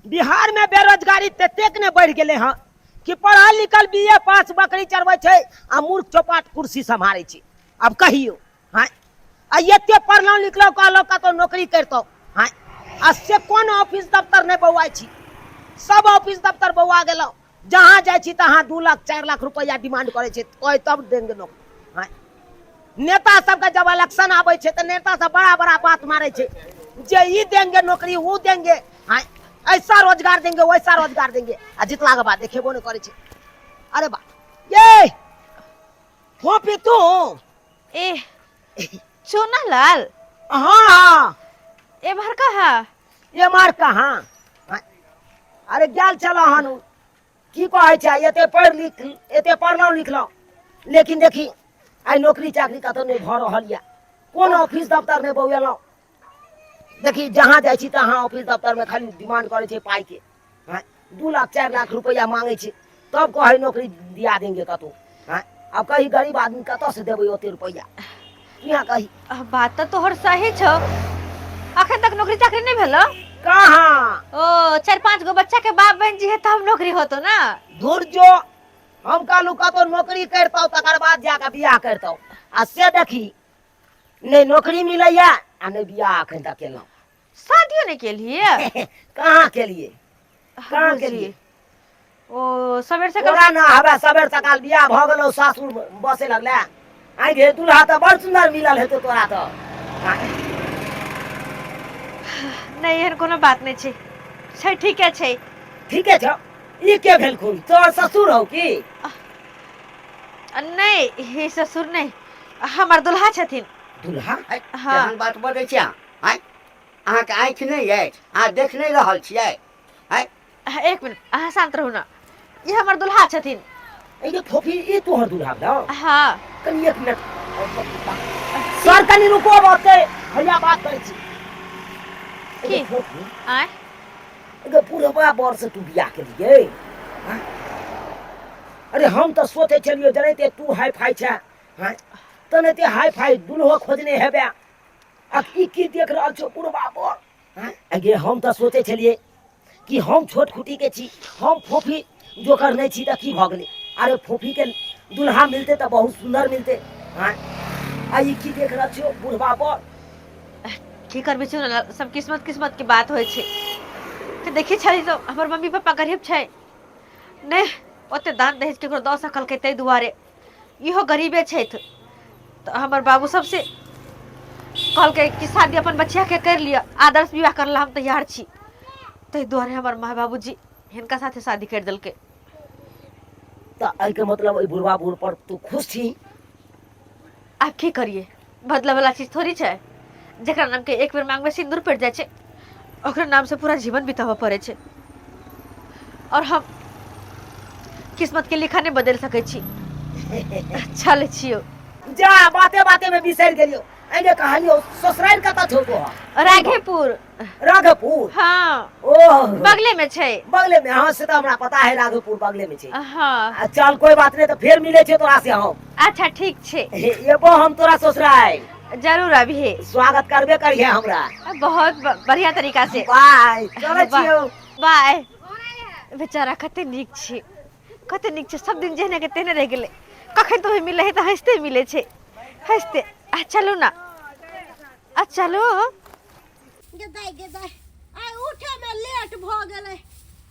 बिहारमे बेरोजगारी ततेक ने बढ़ि गेलै हँ कि पढ़ल लिखल बी ए पास बकरी चरबै छै आ मूर्ख चौपाट कुर्सी सम्हारै छै। आब कहियौ, हाँ, आ एते पढ़लहुँ लिखलहुँ, कहलहुँ कतहु नौकरी करितहुँ, हाँ, आ से कोन ऑफिस दफ्तर नहि बौआइ छी। सब ऑफिस दफ्तर बौआ गेलहुँ, जहाँ जाइ छी तहाँ 2 लाख 4 लाख रुपैआ डिमांड करै छै, कहै तब देंगे नौकरी। हाँ, नेता सबके जब इलेक्शन आबै छै तऽ नेता सब बड़ा बड़ा बात मारै छै जे ई देंगे नौकरी, वो देंगे, हाँ, ऐसा रोजगार देंगे, वैसा रोजगार देंगे, आ जितला के बाद देखेबो नहीं करै छै। अरे बा ये फोपी तू। ए चोना लाल। हाँ हाँ। ए भर कहा? ये मार कहाँ? अरे गेल छल हन, की कहै छै, एते पढ़ लिख, एते पढ़लहुँ लिखलहुँ, लेकिन देखी आइ नौकरी चाकरी कतौ नहि भऽ रहल यऽ, कोन ऑफिस दफ्तर नहि बौएलहुँ। देखी जहाँ जाइ छी तहाँ ऑफिस दफ्तरमे खाली डिमांड करै छै पाइके, हँ, 2 लाख 4 लाख रुपैआ मांगै छै तब कहै नौकरी दिया देंगे कतौ। हँ, आब कही गरीब आदमी कतऽसँ देबै ओते रुपैआ? यहाँ कही। बात तऽ तोहर सही छौ। अखन तक नौकरी चाकरी नहीं भेलो? कहाँ। ओ 4-5 गो बच्चा के बाप बन जी है तब नौकरी होतो ना। धुर जो, हम कहलू कतौ नौकरी करतौ तकर बाद जाके बियाह करतौ, आ से देखी नहि नौकरी मिलैया आ नहि बियाह अखन तक केलहुँ। शादियो नहीं केलिए? कहाँ केलिए, कहाँ केलिए। ओ सवेर सकाल तोरा ना हवे सवेर सकाल बियाह भऽ गेलौ, सासुर बसे लगले। आइ गे दूल्हा तऽ बड़ सुंदर मिलल हेतौ तोरा तऽ। नहीं, एहन कोनो बात नहीं छै, छै ठीके छै। ठीके छौ। ई के भेलखुन, तोहर ससुर हौ की? नहीं, हे ससुर नहीं, हमर दुल्हा छथिन। दुल्हा? हाँ। केहन बात बजै छी अहाँ? आँय, अहाँके आँखि नहि अछि? अहाँ देख नहि रहल छियै? आँय। एक मिनट, अहाँ शांत रहू ना, ई हमर दुल्हा छथिन। ए फोफी, ई तोहर दुल्हा भेलौ? हाँ। कनी एक मिनट सर, कनी रुको, ओते भैया बात करै छी। की? फोफी। आँय। ए बुढ़वा बर से तू बियाह केलियै? हाँ? अरे हम तऽ सोचै छलियौ जनैते तू हाई फाई छै, हाँ, तनैते हाई फाई दुल्हो खोजने हेबे, आ ई की देख रहल छौ बुढ़वा बर? गे हम तऽ सोचै छलियै कि हम छोट खुटीके छी, हम फोफी जोकर नहि छी तऽ की भऽ गेलै, अरे फोफीके दुल्हा मिलतै तऽ बहुत सुन्दर मिलतै। हँ, आ ई की देख रहल छियौ बुढ़वा पर? की करबै छौ, सब किस्मत किस्मत के बात होइ छै। तऽ देखै छली तऽ हमर मम्मी पापा गरीब छै, नहि ओते दान दहेज केकरो दऽ सकलकै, ताहि दुआरे इहो गरीबे छथि, तऽ हमर बाबू सबसे कहलकै कि शादी अपन बचियाके करि लिअ, आदर्श विवाह करला हम तैयार छी, ताहि दुआरे हमर माय बाबूजी हिनका साथे शादी करि देलकै। तऽ एहिके मतलब एहि बुढ़वा बूढ़ पर तू खुश छी? आब की करिए, बदला वाला चीज थोड़ी छै, जकरा नामके एक बेर मांगमे सिंदूर पड़ि जाइ छै ओकरा नाम से पूरा जीवन बिताबऽ पड़ै छै, और हम किस्मत के लिखा नहि बदलि सकै छी। चलै छियौ। जा, बाते बाते में बिसरि गेलियौ, एने कहलियौ ससुरारि कतऽ छौ तोहर? राघेपुर। राघोपुर? हाँ। ओह, बगले में छै। बगले में, हाँ, से तऽ हमरा पता है, राघोपुर बगले में छै। हाँ। आ चल कोई बात नहीं, तऽ फेर मिले छै तोरा से हम। अच्छा ठीक छै। एबो हम तोरा ससुराल। जरूर अभी। स्वागत करबे करिहे हमरा। बहुत बढ़िया तरीका से। बाय, चलै छियौ। बाय। बेचारा कते नीक छै, कते नीक छै, सब दिन जेहने के तेहने रहि गेलै, कखन तो मिले है तऽ हँसते मिले छै, हँसते। आ चलू ना, आ चलू। गे दाइ, गे दाइ, आइ उठैमे लेट भऽ गेलै,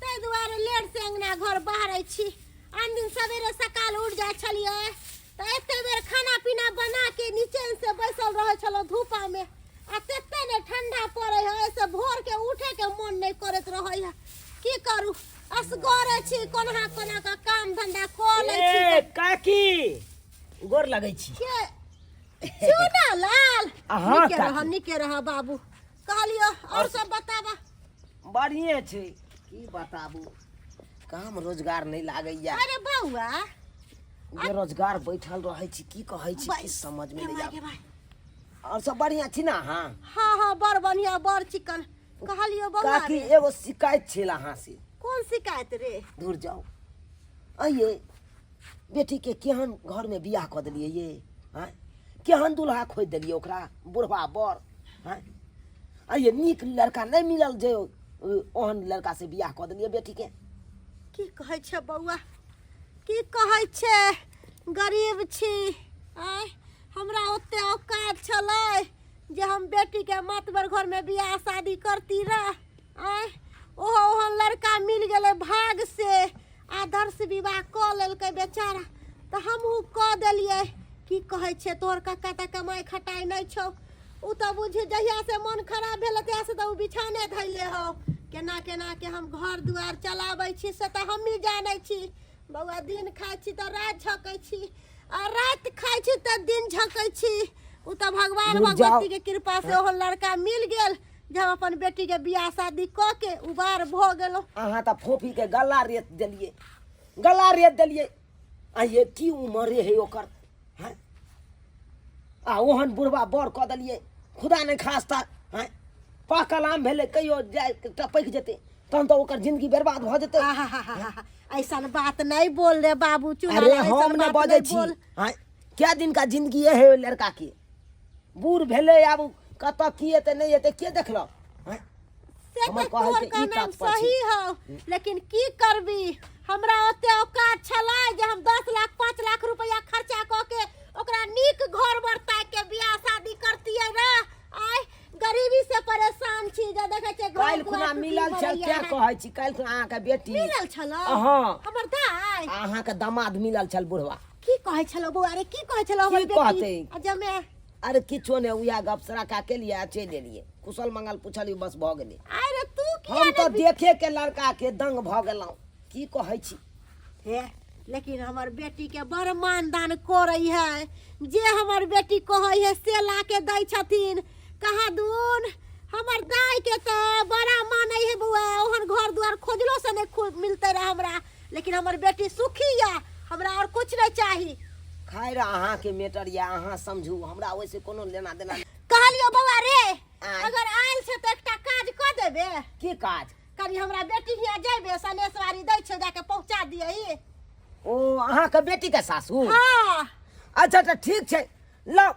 ताहि दुआरे लेट से अङ्गना घर बाहरै छी। आन दिन सवेरे सकाल उठि जाइ छलियै तऽ एते बेर खाना पीना बनाके निचेनसँ बैसल रहै छलहुँ धूपामे, आ तते ने ठंडा पड़ै है, एहिसँ भोरके उठैके मोन नहि करैत रहै है। की करू, असगरे छी, कोना कोना कऽ काम धंधा कऽ लै छी। ए काकी, गोर लगै छी। के चूना लाल? अहाँ नीके रह, काकी। नीके रह बाबू। कहलियो और सब बताबा। बढ़िए छै, की बताबू, काम रोजगार नहि लागैया। अरे बौआ, बेरोजगार बैठल रहै छी, की कहै छी, की समझ में गे नहि माय, आबै। गे माय। और सब बढ़िया छी ना अहाँ? हाँ हाँ, बड़ बढ़िया, बड़ चिकन। कहलियो बौआ काकी, रे। एगो शिकायत छल अहाँ से। कोन शिकायत रे? दूर जाउ, आइये बेटी के केहन घर में बियाह कऽ देलियै ये? आँय, केहन दुल्हा खोजि देलियै ओकरा, बुढ़वा बर? आँय, आइये नीक लड़का नहि मिलल जे ओहन लड़का से बियाह कऽ देलियै बेटीके। की कहै छै बौआ, की कहै छै, गरीब छी। आँय, हमरा ओते औकात छलै जे हम बेटीके मातबर घरमे बियाह शादी करती रह? आँय, ओहो ओहन लड़का मिल गेलै भाग से, आदर्श विवाह कऽ लेलकै बेचारा, तऽ हमहूँ कऽ देलियै। की कहै छै, तोहर कक्का तऽ कमाइ खटाइ नहि छौ। ओ तऽ बुझी जहियासँ मोन खराब भेलै तहियासँ तऽ ओ बिछाने धैले हौ। केना केना के हम घर दुआर चलाबै छी से तऽ हमही जानै छी बौआ। दिन खाइ छी तऽ राति झकै छी आ राति खाइ छी तऽ दिन झकै छी। ओ तऽ भगवान दूर जाउ। भगवती के कृपा से ओहन लड़का मिल गेल जे हम अपन बेटी के बियाह शादी कऽ के उबार भऽ गेलहुँ। अहाँ तऽ फोफीके गला रेत देलियै, गला रेत देलियै। आ ये की उमरे है ओकर हैं? आ ओहन बुढ़बा बर कऽ देलियै, खुदा नहि खास्ता हैं, पाकल आम भेलै, कहियो जाय टपकि जेतै तहन तऽ ओकर जिंदगी बर्बाद भऽ जेतै। आहाहाहा, ऐसन बात नहीं बोल रे बाबू चुना। अरे ऐसन हम नहि बात बजै नहीं छी बोल। हैं, क्या दिन का जिंदगी है ओहि लड़का के? बूढ़ भेलै, आब कतऽ की हेतै नहि हेतै के देखलक हैं? से हमर तऽ कहै तोहर के ई कहना तात्पर्य छै। सही हौ, लेकिन की करबी, हमरा ओते औकात छलै जे हम 10 लाख 5 लाख रुपया खर्चा कऽ के ओकरा नीक घर बर ताकि के बियाह शादी करतियै रे। आय गरीबी से परेशान छी जे देखै छियै घर काल्हि दुआर खुना टूटी मिलल छल। मरैया क्या है। कहै छी, काल्हि खुना अहाँके बेटी मिलल छलौ? हँ। हमर दाय अहाँके दामाद मिलल छल बुढ़वा। की कहै छलौ बौआ रे, की कहै छलौ हमर की बेटी? कहतै? आ जमे अरे किछो नहि, उएह गप सराका केलियै आ चलि एलियै, कुशल मंगल पुछलियै, बस भऽ गेलै। अरे तू किया हम तऽ नहि देखे के लड़का के दंग भऽ गेलहुँ। की कहै छी हे, लेकिन हमर बेटी के बड़ मानदान करै है। जे हमर बेटी कहै है से ला के दै छथिन। कहा दून हमर दाई के तऽ बड़ा मानै है बौआ। ओहन घर दुआर खोजलो से नहीं मिलते रहे हमरा, लेकिन हमर बेटी सुखी या, हमरा और कुछ नहीं चाही। खैर अहाँके मेटर यऽ, अहाँ समझू, हमरा ओहिसँ कोनो लेना देना नहि। कहलियो बौआ रे, आँय। अगर आयल छै तऽ एकटा काज कऽ देबे? की काज? कनी हमरा बेटी हियाँ जैबे, सनेसवारी दै छै, जाके पहुँचा दियही। ओ अहाँके बेटीके सासु? हाँ। अच्छा तऽ ठीक छै, लौ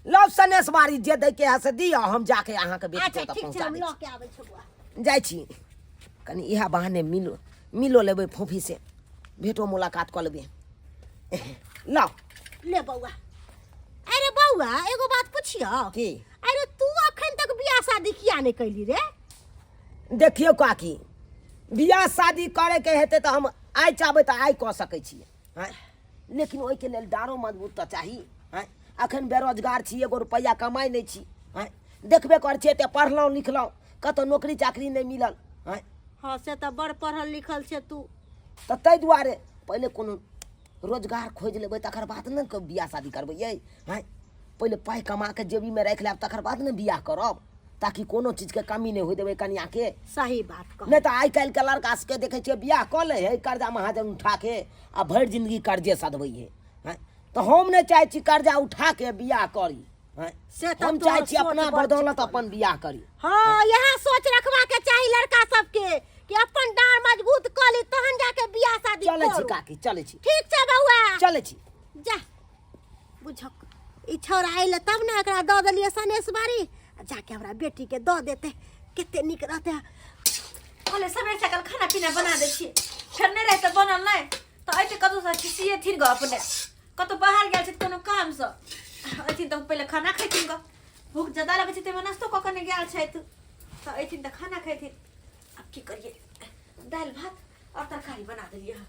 लौ सनेसवारी जे दैके है से दिअ, हम जाके अहाँके बेटीके अच्छा ओतऽ ठीक छै, पहुँचा हम दै लऽ छी। के आबै छी बौआ। जाइ छी, कनि इएह बहाने मिलो मिलो लेबै फोफी से, भेटो मुलाकात कऽ लेबै। लौ ले बौआ। अरे बौआ, एगो बात पुछियौ? की? अरे तू अखन तक बियाह शादी किया नहि कैली रे? देखियौ काकी, बियाह शादी करैके हेतै तऽ हम आइ चाहबै तऽ आइ कऽ सकै छियै आँय, लेकिन ओहिके लेल डारो मजबूत तऽ चाही आँय। अखन बेरोजगार छी, एगो रुपैआ कमाइ नहि छी आँय। देखबे करै छियै, एते पढ़लहुँ लिखलहुँ, कतहु नौकरी चाकरी नहि मिलल आँय। हँ से तऽ बड़ पढ़ल लिखल छै तू। तऽ ताहि दुआरे पहिले कोनो रोजगार खोजि लेबै तकर बाद ने बियाह शादी करबै यै आँय। पहिले पाइ कमा कऽ जेबीमे राखि लेब तकर बाद ने बियाह करब, ताकि कोनो चीजके कमी नहि होइ देबै कनिआँके। सही बात कह। नहि तऽ आइ काल्हिके लड़का सबके देखै छियै बियाह कऽ लै है कर्जा महाजन उठाके आ भरि जिंदगी कर्जे सधबै है आँय। तऽ हम नहि चाहै छी कर्जा उठाके बियाह करी आँय। से तऽ हम चाहै तोहर छी सोच अपना बड़ बदौलत ठीक। अपन बियाह करी। हाँ, इएह सोच रखबा के चाही लड़का सबके कि अपन डाँड़ मजबूत कऽ ली तहन जाके बियाह शादी चलै छी करू। काकी, चलै छी। ठीक छै बौआ, चलै छी। जा बुझक ई छौड़ा अयलै तब ने एकरा दऽ देलियै सनेस बारी, आ जाके हमरा बेटीके दऽ देतै, कते नीक रहतै। कहले सबेर सकाल खाना पीना बना दै छियै, फेर नहि रहै तऽ बनल नहि तऽ अयतै कतहुसँ खिसिएथिन गऽ, अपने कतहु बाहर गेल छथि कोनो कामसँ, अयथिन तऽ पहिले खाना खैथिन गऽ। भूख ज्यादा लगै छै ताहिमे नाश्तो कऽ कऽ नहि गेल छथि, तऽ अयथिन तऽ खाना खैथिन। आब की करियै, दालि भात आओर तरकारी बना देलियै हँ।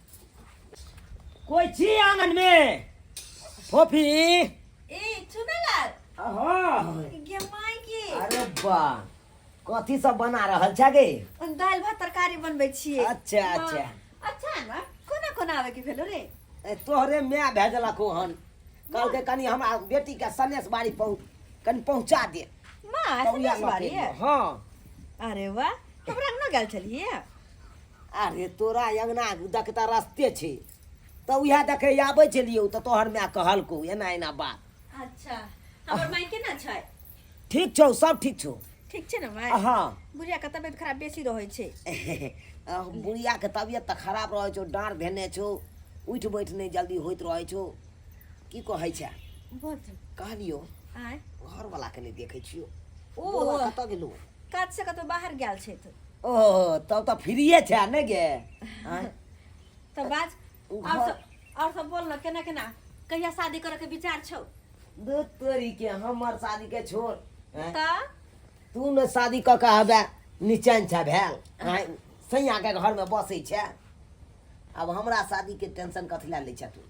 कोइ छी आंगन में फोफी? ए चुनालाल। हाँ। गे माय के। अरे बा, कथी सब बना रहल छै गे? दालि भात तरकारी बनबै छियै। अच्छा। हाँ। अच्छा। अच्छा ने कोना कोना आबै के भेलो रे? ए, तोहरे माय भेजलक हन, कहलकै कनि हमरा बेटी के सनेस बाड़ी पहुँच कनि पहुँचा दे। माँ तऽ उएह सनेस लऽ के बाड़ी? एलियौ। हाँ। अरे वाह, हमरा अंगना गेल छलियै? अरे तोरा अंगना देख तऽ रस्ते छै, तऽ उएह देखे आबै छलियौ तऽ तोहर माय कहलकौ एना एना बात। अच्छा, हमर माय केना छै? ठीक छौ, सब ठीक छौ। ठीक छै ने माय? हाँ। बुढ़िया के तबियत खराब बेसी रहै छै? बुढ़िया के तबियत तऽ खराब रहै छौ, डाँड़ धेने छौ, उठि बैठ नहि जल्दी होइत रहै छौ। की कहै छै? बोल। कहलियौ। आँय। घरवला के नहि देखै छियौ। ओ बुढ़वा कतऽ गेलौ? काज से कतौ बाहर गेल छै तऽ। ओ तब तऽ फ्रीए छै ने गे आँय? तऽ बाज उ और घर- सब और सब बोल न केना केना कहिया शादी करे के विचार छौ दू तोरी के हमर शादी के छोड़ आँय? तऽ तू ने शादी कऽ के हबे निचैन छै भेल आँय? सैया के घर में बसै छै आब हमरा शादी के टेंशन कथी लए लै छै तू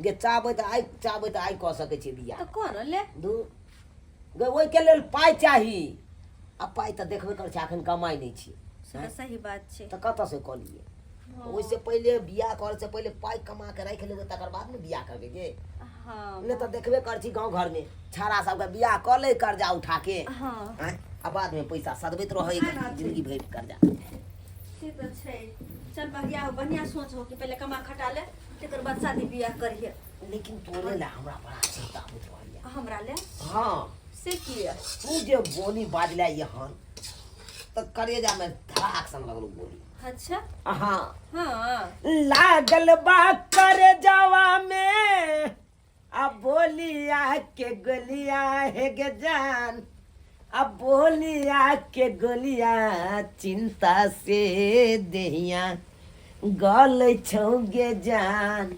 गे चाहबै तऽ आइ चाहबै तऽ आइ कऽ सकै छियै बियाह तऽ कर ले दू गे ओहिके लेल पाइ चाही आ पाइ तऽ देखबे करै छै एखन कमाइ नहि छी से तऽ सही बात छै तऽ कतऽसँ कऽ लियै ओहिसँ पहिले बियाह करैसँ पहिले पाइ कमा कऽ राखि लेबै तकर बाद ने बियाह करबै गे हँ नहि तऽ देखबे करै छी गाँव घरमे छाड़ा सबके बियाह कऽ ले कर्जा उठा के हँ आँय आ बादमे पैसा सदबैत रहै जिंदगी भरि कर्जा से तऽ छै चल बढ़िया हो बढ़िया सोच हो कि पहिले कमा खटा ले तकर बाद शादी बियाह करिहे लेकिन तोरे लए हमरा बड़ा चिंता होइत रहैया हमरा ले हँ से किया तू जे बोली बाजले हन तऽ करेजामे धड़ाक सन लगलो बोली अच्छा हाँ हाँ लागल बा करेजावा में आ बोलिया के गोलिया हे गे जान आ बोलिया के गोलिया चिंता से देहिया गलै छौ गे जान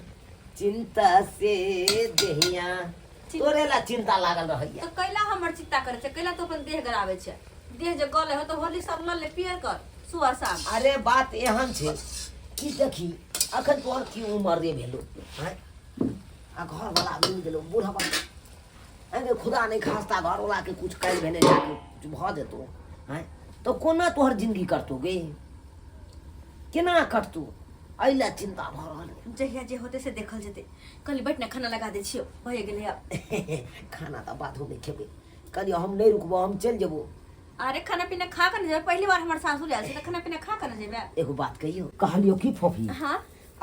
चिंता से देहिया तोरे ला चिंता लागल रहैया तऽ कैला हमर चिंता करै छै कैला तू अपन देह गराबै छै देह जे गले हो तऽ होली सब लऽ ले पियर कर सुबह शाम अरे बात एहन छै कि देखी अखन तोहर की उमर रे भेलो आँय आ घरवला मिल गेलो बूढ़ा अरे खुदा नहीं खास्ता घरवला के कुछ काल्हि भेने जाके कुछ भऽ जेतौ आँय तऽ कोना तोहर जिंदगी कटतौ गे केना कटतौ एहि लए चिंता भऽ रहल यऽ। जहिया जे होतै से देखल जेतै कहली बैठ ने खाना लगा दै छियौ भए गेलै आब खाना तऽ बादोमे खेबै कहलियै हम नहि रुकबो हम चलि जेबो अरे खाना पीना खा के ने जेबै पहली बार हमर सासुर आयल छै तऽ खाना पीना खा के ने जेबै एगो बात कहियौ कहलियौ की फोफी हाँ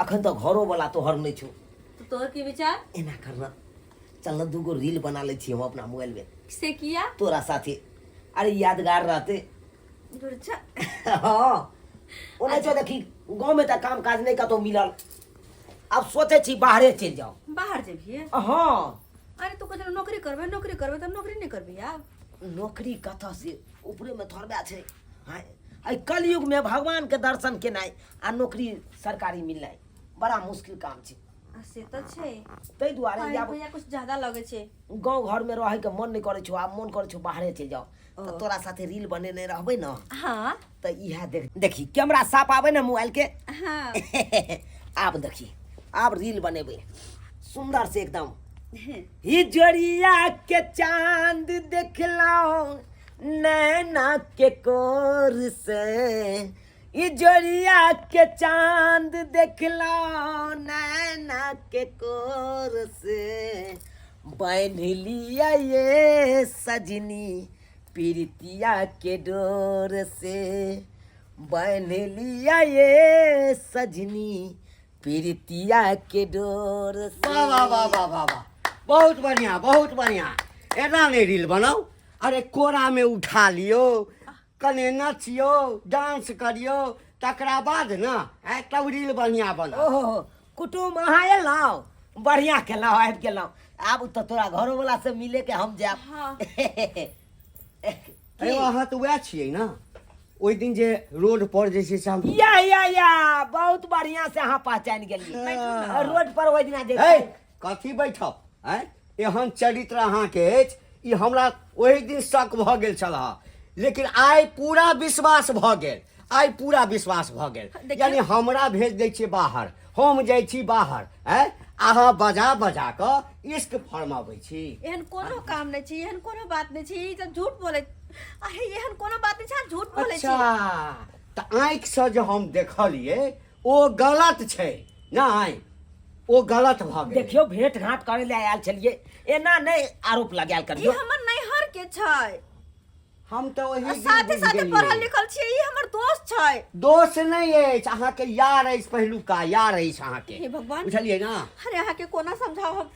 अखन तऽ घरोवला तोहर नहि छौ तऽ तोहर की विचार एना करना चल न दूगो रील बना लै छी हम अपना मोबाइल में से किया तोरा साथे अरे यादगार रहते अच्छा हाँ ओना छौ देखी गाँव में तऽ काम काज नहि कतौ मिलल आब सोचै छी बाहरे चलि जाउ बाहर जेबही हाँ अरे तू कहै नौकरी करबै नौकरी करबै तऽ नौकरी नहि करबही आब नौकरी कतऽ से ऊपरेमे थोड़बे छै हाँ एहि कलयुगमे भगवानके दर्शन केनाइ आ नौकरी सरकारी मिलनाइ बड़ा मुश्किल काम छै आ से तऽ छै ताहि दुआरे पाइ आब रुपैआ कुछ ज्यादा लगै छै गाँव घरमे रहैके मन नहि करै छौ आब मन करै छौ बाहरे चलि जाउ तऽ ओ। तोरा साथे रील बनेने रहबै ने हाँ तऽ इएह देख देखी कैमरा साफ आबै ने मोबाइलके हाँ आब देखी आब रील बनेबै सुंदर से एकदम ही जोड़िया के चांद देखलाओ नैना के कोर से ई जोड़िया के चांद देखलाओ नैना के कोर से बान्ह लिया ये सजनी प्रीतिया के डोर से बान्ह लिया ये सजनी प्रीतिया के डोर से वाह वाह वाह वाह वाह वाह बहुत बढ़िया बहुत बढ़िया एना नहि रील बनाउ अरे कोरा में उठा लियो कने नचियो डांस करियो तकरा बाद ने आइ तब रील बढ़िया बनत ओहो कुटुम अहाँ एलहुँ बढ़िआँ केलहुँ आबि गेलहुँ आब तऽ तोरा घरोवला से मिले के हम जायब हाँ। अरे अहाँ तऽ वएह छियै ने ओहि दिन जे रोड पर जे छै से हम या या या बहुत बढ़िया से अहाँ पहचान गेलियै हाँ। रोड पर ओहि दिना जे हे कथी बैठब आँय एहन चरित्र अहाँके अछि ई हमरा ओहि दिन शक भऽ गेल छल लेकिन आइ पूरा विश्वास भऽ गेल आइ पूरा विश्वास भऽ गेल देखियौ- यानी हमरा भेज दै छियै बाहर हम जाइ छी बाहर आँय अहाँ बजा बजा कऽ इश्क फरमाबै छी एहन कोनो काम नहि छै एहन कोनो बात नहि छै ई तऽ झूठ बोलै अरे एहन कोनो बात नहि छै अहाँ झूठ बोलै छी अच्छा तऽ आँखिसँ जे हम देखलियै ओ गलत छै नहि ओ गलत भऽ गेल देखियौ भेंट घाट करे ले आयल छलियै एना नहि आरोप लगायल ई करियौ हमर नैहर के छै हम तऽ ओही दिन साथे बुझि साथे गेलियै। पढ़ल लिखल छियै ई हमर दोस्त छै दोस्त नहि अछि अहाँके यार अछि पहिलुका यार अछि अहाँके हे भगवान। बुझलियै ने अरे अहाँके कोना समझाउ हम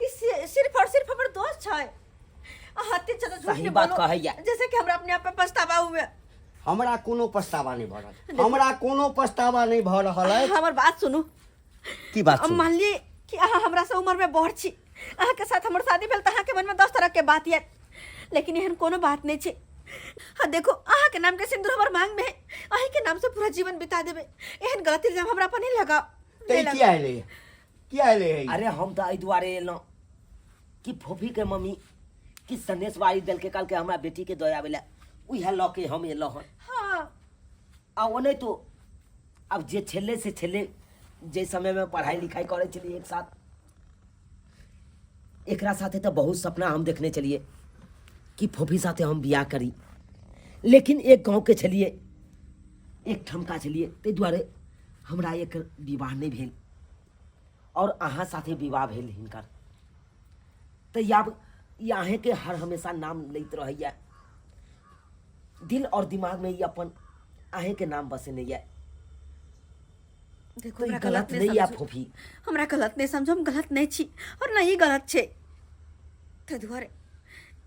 ई सिर्फ और सिर्फ हमर दोस्त छै अहाँ एते ज्यादा झूठ सही नहि बात बोलू कहैया। जैसे कि हमरा अपने आप पे पछतावा हुए हमरा कोनो पछतावा नहि भऽ रहल हमरा कोनो पछतावा नहि भऽ रहल अछि हमर बात सुनू की बात अब सुनू? मान ली कि अहाँ हमरा से उम्र में बड़ छी अहाँके साथ हमर शादी भेल तऽ अहाँके मनमे 10 तरह के बात यऽ लेकिन एहन कोनो बात नहि छै हाँ देखो अहाँ के नाम के सिंदूर हमर मांग में है, अहीं के नाम से पूरा जीवन बिता देबे। एहन गलत इल्जाम हमरा पर नहीं लगाओ। ते नहीं लगाओ। किया एलै किया एलै है? अरे हम तऽ एहि दुआरे एलहुँ कि फोफी के मम्मी कि सनेश बारी देलकै, कहलकै हमरा बेटी के दऽ आबै लए, उएह लऽ के हम एलहुँ हन। हाँ। आ ओनाहितो तो आब जे छलै से छलै, जे समयमे पढ़ाइ लिखाइ करै छलियै एक साथ, एकरा साथे तऽ बहुत सपना हम देखने छलियै कि फोफी साथे हम बियाह करी, लेकिन एक गाँवके छलियै, एक ठमका छलियै, ताहि दुआरे हमरा एकर विवाह नहि भेल और अहाँ साथे विवाह भेल हिनकर। तऽ आब ई अहेँके हर हमेशा नाम लैत रहैए, दिल और दिमागमे ई अपन अहेँके नाम बसेने यऽ। देखो तो ई हमरा गलत गलत नहीं नहीं या समझो, फोफी, हमरा गलत नहीं समझो, हम गलत नहीं छी और ना ही गलत छे, ताहि दुआरे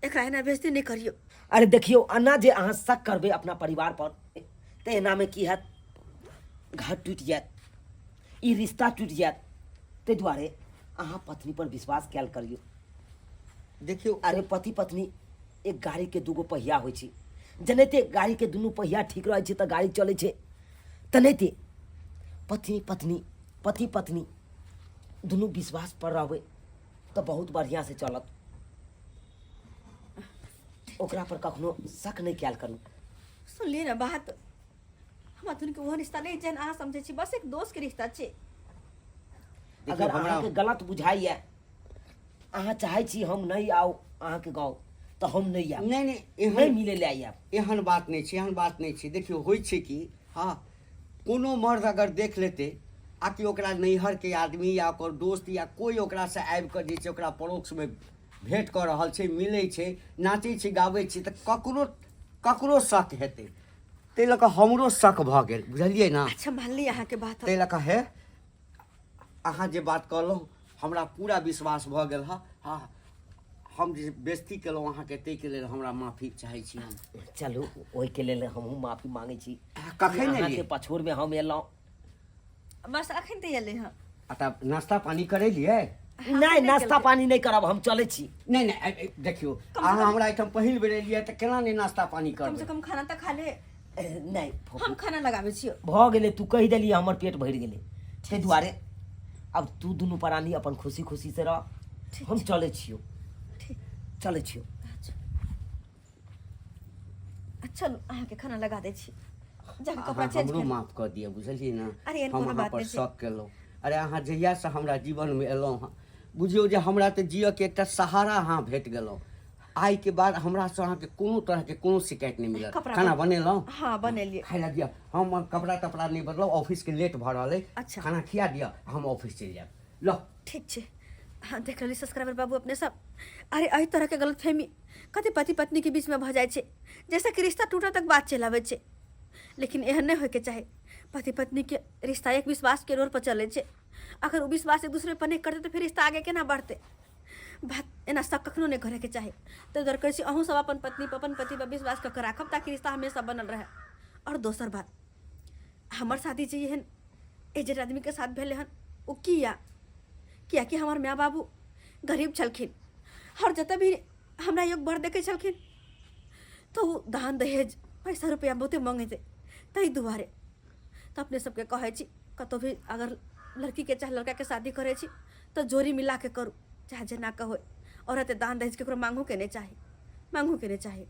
एकरा एना बेइज्जती नहीं करियो। अरे देखियो एना जे अहाँ शक करबै अपना परिवार पर तऽ एनामे की हैत, घर टूटि जायत, ई रिश्ता टूटि जायत, ताहि दुआरे अहाँ पत्नी पर विश्वास कयल करियौ। देखियौ अरे पति पत्नी एक गाड़ी के दूगो पहिया होइ छै, जेनाहिते गाड़ी के दुनू पहिया ठीक रहै छै तऽ गाड़ी चलै छै, तेनाहिते पत्नी पत्नी पति पत्नी दुनू विश्वास पर रहबै तऽ बहुत बढ़िआँ से चलत। ओकरा पर कखनो शक नहि कयल करू। सुनलियै ने बात, हमरा दुनू के ओहन रिश्ता नहि जेहन अहाँ समझै छी, बस एक दोस्त के रिश्ता छै। देखियौ अगर हमरा अहाँके गलत बुझाइए, अहाँ चाहै छी हम नहि आउ अहाँके गाँव, तऽ हम नहि आयब। नहि नहि, नहि एहन मिलै लए आयब। एहन बात नहि छै, एहन बात नहि छै। देखियौ होइ छै कि हँ कोनो मर्द अगर देख लेतै आ कि ओकरा नैहरके आदमी या ओकर दोस्त या कोइ ओकरासँ आबि कऽ जे छै ओकरा परोक्षमे भेँट कऽ रहल छै, मिलै छै, नाचै छै, गाबै छै, तऽ ककरो ककरो शक हेतै, ताहि लऽ कऽ हमरो शक भऽ गेल, बुझलियै ने? अच्छा मानली अहाँके बात। ताहि लऽ कऽ हे अहाँ जे बात कहलहुँ हमरा पूरा विश्वास भऽ गेल। हँ हँ, हम जे बेइज्जती केलहुँ अहाँके ताहिके लेल हमरा माफी चाहै छी हम। चलू ओहिके लेल हमहूँ माफी मांगै छी। कखन अहाँके एलियै? पछोड़मे हम एलहुँ। बस अखन तऽ एलै हँ। आ तब नाश्ता पानी करेलियै? नहि, नाश्ता पानी नहि करब, हम चलै छी। नहि नहि, देखियौ अहाँ हमरा एहिठाम पहिल बेर एलियै तऽ केना नहि नाश्ता पानी कम से करबै? कम खाना तऽ खा ले। नहि, हम खाना लगाबै छियौ। भऽ गेलै, तू कहि देलियै, हमर पेट भरि गेलै, ताहि दुआरे आब तू दुनू प्राणी अपन खुशी खुशी से रह, हम चलै छियौ। ठीक, चलै छियौ। अच्छा चलू अहाँके खाना लगा दै छी, जाके कपड़ा अहाँ चेंज हमरो कर। माफ कऽ दिअ, बुझलियै ने? अरे एहन हम कोनो अहाँ बात पर नहि छै। शक केलहुँ। अरे अहाँ जहियासँ हमरा जीवनमे एलहुँ हँ, बुझियौ जे हमरा तऽ जियऽके एकटा सहारा अहाँ भेट गेलहुँ। आइके बाद हमरासँ अहाँके कोनो तरहके कोनो शिकायत नहि मिलत। कपड़ा खाना बनेलहुँ? हाँ बनेलियै। खाय लए दिअ, हम कपड़ा तपड़ा नहि बदलहुँ, ऑफिसके लेट भऽ रहल अइ। अच्छा। खाना खिया दिअ, हम ऑफिस चलि जायब। ल ठीक छै। हाँ देख रहली सब्सक्राइबर बाबू अपने सब, अरे एहि तरहके गलतफहमी कते पति पत्नी के बीचमे भऽ जाइ छै, जैसे कि रिश्ता टूटऽ तक बात चलि आबै छै, लेकिन एहन नहि होइके चाही। पति पत्नी के रिश्ता एक विश्वास के रोड पर चलै छै, अगर ओ विश्वास एक दूसरे पर नहि करतै तऽ फिर रिश्ता आगे केना बढ़तै? बात एना शक कखनो नहि करैके चाही। ताहि दुआरे कहै छी अहूँ सब अपन पत्नी पर अपन पति पर विश्वास कऽ के राखब ताकि रिश्ता हमेशा बनल रहै। आओर दोसर बात, हमर शादी जे एहन एजेड आदमीके साथ भेलै हन ओ किया? कियाकि हमर माय बाबू गरीब छलखिन आओर जतऽ भी हमरा योग बर देखै छलखिन तऽ ओ दान दहेज पैसा रुपैआ बहुते मङ्गैत, ताहि दुआरे। तऽ अपने सबके कहै छी कतहु भी अगर लड़कीके चाहे लड़काके शादी करै छी तऽ जोड़ी मिलाके करू, चाहे जेना के होइ, आओर एते दान दहेज ककरो मांगोके नहि चाही, मांगोके नहि चाही।